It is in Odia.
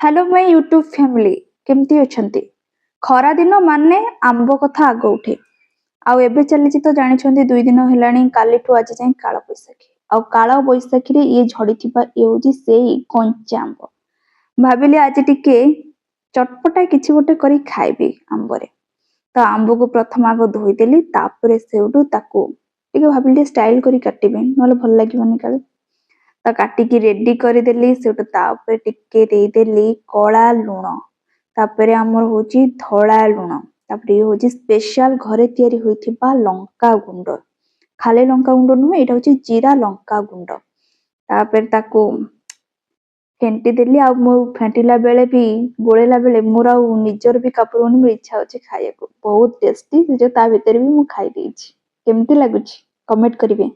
ହ୍ୟାଲୋ ମାଇ ୟୁଟ୍ୟୁବ୍ ଫ୍ୟାମିଲି, କେମିତି ଅଛନ୍ତି? ଖରାଦିନ ମାନେ ଆମ୍ବ କଥା ଆଗ ଉଠେ। ଆଉ ଏବେ ଚାଲିଛି ତ ଜାଣିଛନ୍ତି, 2 ଦିନ ହେଲାଣି, କାଲିଠୁ ଆଜି ଯାଏଁ କାଳବୈଶାଖୀ। ଆଉ କାଳବୈଶାଖୀରେ ଇଏ ଝଡ଼ିଥିବା ଇଏ ହଉଛି ସେଇ କଞ୍ଚା ଆମ୍ବ। ଭାବିଲି ଆଜି ଟିକେ ଚଟପଟା କିଛି ଗୋଟେ କରି ଖାଇବି ଆମ୍ବରେ। ତ ଆମ୍ବକୁ ପ୍ରଥମ ଆଗ ଧୋଇଦେଲି। ତାପରେ ସେଇଠୁ ତାକୁ ଟିକେ ଭାବିଲି ଟିକେ ଷ୍ଟାଇଲ କରି କାଟିବି, ନହେଲେ ଭଲ ଲାଗିବନି କାଳେ। ତ କାଟିକି ରେଡି କରିଦେଲି। ସେଇଠୁ ତା ଉପରେ ଟିକେ ଦେଇଦେଲି କଳା ଲୁଣ, ତାପରେ ଆମର ହଉଛି ଧଳା ଲୁଣ, ତାପରେ ଇଏ ହଉଛି ସ୍ପେଶାଲ ଘରେ ତିଆରି ହୋଇଥିବା ଲଙ୍କା ଗୁଣ୍ଡ। ଖାଲି ଲଙ୍କା ଗୁଣ୍ଡ ନୁହେଁ, ଏଇଟା ହଉଛି ଜିରା ଲଙ୍କା ଗୁଣ୍ଡ। ତାପରେ ତାକୁ ଫେଣ୍ଟି ଦେଲି। ଆଉ ମୁଁ ଫେଣ୍ଟିଲା ବେଳେ ବି, ଗୋଳେଇଲା ବେଳେ ମୋର ଆଉ ନିଜର ବି କାବୁ ରହୁନି। ମୋର ଇଚ୍ଛା ହଉଛି ଖାଇବାକୁ, ବହୁତ ଟେଷ୍ଟି। ସେ ଯୋଉ ତା ଭିତରେ ବି ମୁଁ ଖାଇ ଦେଇଛି। କେମିତି ଲାଗୁଛି କମେଣ୍ଟ କରିବେ।